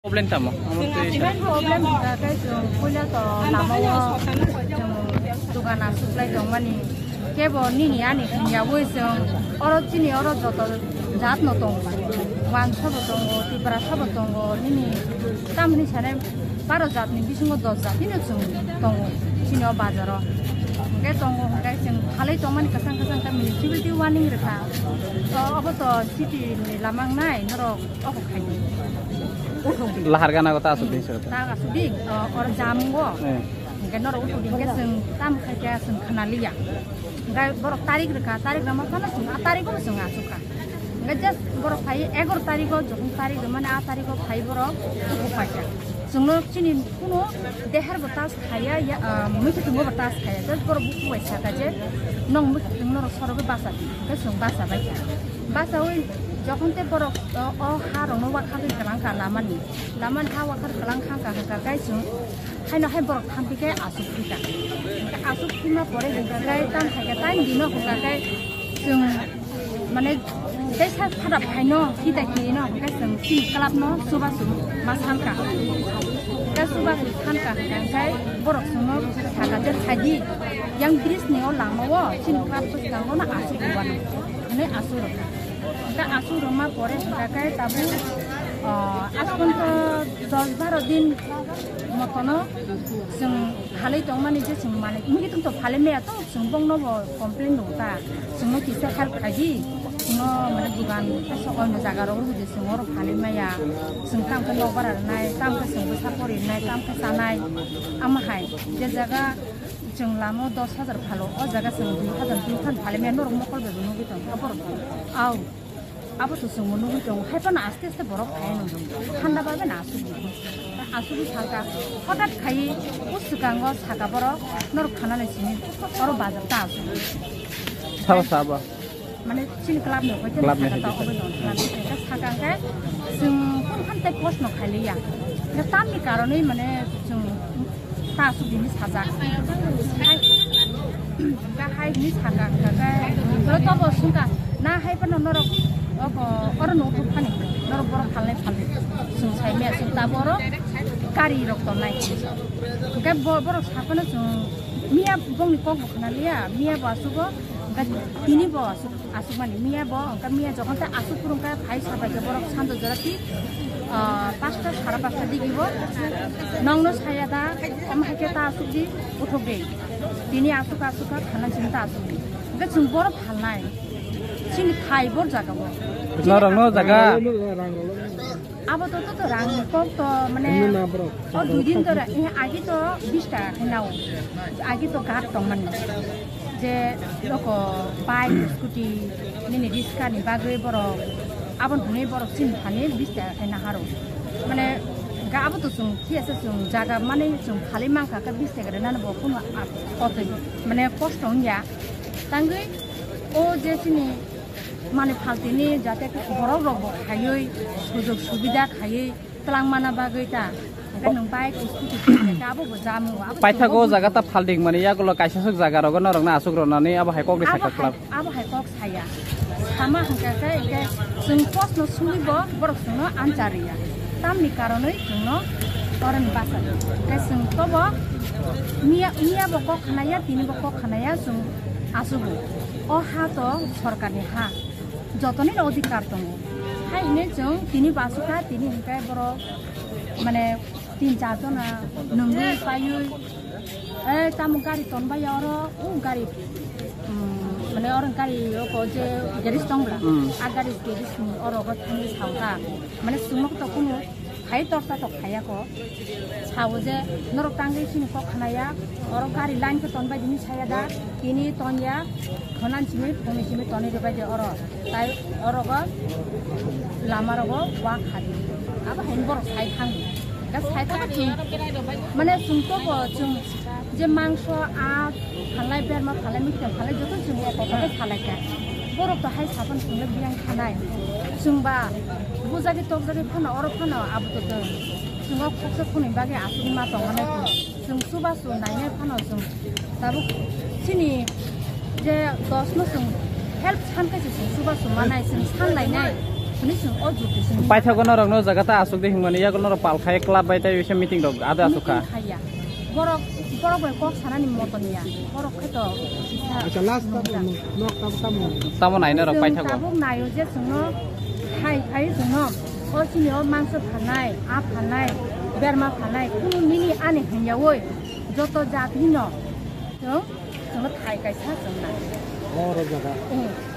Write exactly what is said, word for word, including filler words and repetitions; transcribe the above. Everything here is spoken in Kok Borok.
Problem tamo? Chwng aswk problem wngkha khe chwng puila to lama o chwng dogan aswk lai tongmani. Kebo nini ani hwnyaui chwng oro chini oro joto jat no tongo. Wansa bo tongo, Tiprasa bo tongo, nini tamni sane baro jat ni bisingo dos jat ni no chwng tongo chini o bazar o. Hwnkhe tongo hwnkhe chwng phalwi tongmani kwchang kwchang khe municipality warning rwkha. To obo to city ni lama wngnai norok. Obo khaidi. Uthok di. Lahar gana ko ta asuk din sir. Ta asuk din, o, or jam go. Eh. Hingke norok uthok din ke seng tam khai ke seng khana liya. Hingke borok tarik rwkha, tarik rwma phano seng, a tarik o seng asuk kha. Hingke just borok phai egaro tarik o, jokhon tarik rwmani a tarik o phai borok uthok paikha. Sengno chini kuno dehar bo tas khaya, ya, ah, muikhwtwng bo tas khaya. Just borok buku bai saka je, nong muikhwtwng norok sorogo basa di. Hingke seng basa baikha. Basawi jokhon te borok o, o ha rokno wakhagwi kwlangkha lamani, lamani ha wakhar kwlang khangkha hwnkha khe chwng haino hai borok thampi khe asuk phika. Asuk phima pore hwnkha khe tam hai khe time dino hwnkha khe chwng mane tei sak phada phaino hita kirino hwnkha khe chwng chini club no chubachu ma sanka. Tei chubachu sanka hwnkha khe borok chwngno saka je phaidi yang bridge ni o lama o chini club bwskango no asuk rwmani. Hwnwi asuk rwkha. Hwnkhe asuk rwma pore hwnkha khe tabuk, ah, aswkno dos baro din motono chwng phalwi tongmani je chwng manwi muikhwtwng to phalwi maya to chwng bongno bo complain rwkha. Chwngno kisa help khaidi. Chwngno mane dogan kaisa oino jaga rok rwdi chwng oro phalwi maya. Chwng tamo khe nokbar rwnai, tamo khe chwng bwsa pori rwnai, tamo khe chanai. Amo hai je jaga Chwng lama o dos hajar phalo, o jaga chwng dui hajar dui phan phale maya norok mokol bai bo nugwi tongo, borok phalo. Au, abo to chwngbo nugwi tongo, hai phano aste aste borok phai nw thanda babe na asugwi. Asugwi phalka, hothat khai o swkango saka borok norok khanani simi oro bazar ta asugwi. Sabo sabo. Mane chini club ni hoi Club ni saka ta hoi obo no club ni hoi saka hwnkhe chwng phone khan tei post no khailiya. Hwnkhe tamni karonwi mane chwng ta asuk dini sajak. Hai, hwnkhe hai hini saka hwnkhe hwnkhe tobo swngkha na hai phano norok obo oro no uthuk phani norok borok phalnai phalnai chwng sai maya chwng tabuk oro gari rok tongnai. Hwnkhe bo-, borok sa phano chwng miya bongni kok bo khna liya, miya bo asugo, hwnkhe tini bo asuk. Asukmani miya bo, hwnkhe miya jokhon tei asuk phuru hwnkhe phai sabai khe borok sanjo jora ti, ah, pasta sara pasta digi bo nongno saya da, omo hai khe ta asuk di, uthuk di. Tini asuk asuk kha, khana chini ta asuk di. Hwnkhe chwng borok phalnai. Chini phai bor jaga bo. Norok no jaga. Abo to, to, to rang ni kok to, mane, Emni na borok? O dui din to ra-, eh, agi to bis taka khe nao. Agi to gat tong mani. Je loko bike, scooty, nini riska ni bagwi borok, aboni hwnwi borok chini thani bis taka khe naharo. Mane, ga abo to chwng, thik ase chwng jaga mane chwng phalwi mankha khe bis taka rwnani bo kuno a-, kotoi, mane kosto wngya. Tangwi o je chini Mani phaltini jate borok rok bo khaiwi sujog subida khaiwi twlang mana bagwi ta. Hwnkhe nwng bike scooty khe abo bo jamu abo Paithak o chwng jaga ta phalding mani yagulo kaisa swk jaga rogo norok na aswk rwnani abo hai kok ni abo saka hai, khlap. Abo hai kok saya. Sama hwnkhe khe, hwnkhe chwng post no sungwi bo borok chwngno anchar rwya. Tamni karonwi chwngno oron basa. Hwnkhe chwng tobo miya, miya bo kok khnaya, tini bo kok khnaya chwng aswgo. O ha to sorkarni ha. Jotoni no odhikar tongo. Hai hwnwi chwng tini basukha, tini hwnkhe borok, mane, tin char jona nungwi paiwi, eh, tamo gari tonbaiya oro, o gari, um, mane, oro gari oko je garage tong bla, Hmm. A garage, garage ni oro go thangwi saoka. Mane, chwngno to kunu Hai torsa tok khaya ko. Sao je norok tangwi sini kok khnaya, oro gari line khe tonbai dini saya da, tini tonya, khonan simi, phungni simi toni rwbai de oro. Tai oro go lama rogo wa khadi. Abo hain borok sai thang. Ga sai thang thang. Mane sung to bo sung je mangso a phalai berma phalai mikte phalai joto sung ya kok khe phalai kha. Borok to hai sapan sung le biyang khanai. Sung ba bujagi tokjagi phano oro phano abo to doi. Chwng o khoksa khwnwi bagwi aswk ma tongmani phano chwng chubachu nainai phano chwng tabuk chini je dos no chwng help san khe se chwng chubachu manai chwng san lainai. Hwnwi chwng o jotto simi. Paithago norok no jaga ta asuk de hwnmani yago norok pal khai club bai tai bisa meeting rok ado asuk kha. Meeting khaiya. Borok, borok bai kok sanani moto niya. Borok khe to kisa Acha, last nungya. Tamo, nok tamo, tamo. Tamo nai norok chwng paithago. Tabuk naio je chwngno khai khai chwngno o chini o mangso phalnai, a phalnai, berma phalnai, kunu nini ani hwnyaui joto jatni no chwng, chwngno thai kaisa chwngna. O rok jaga. Hmm.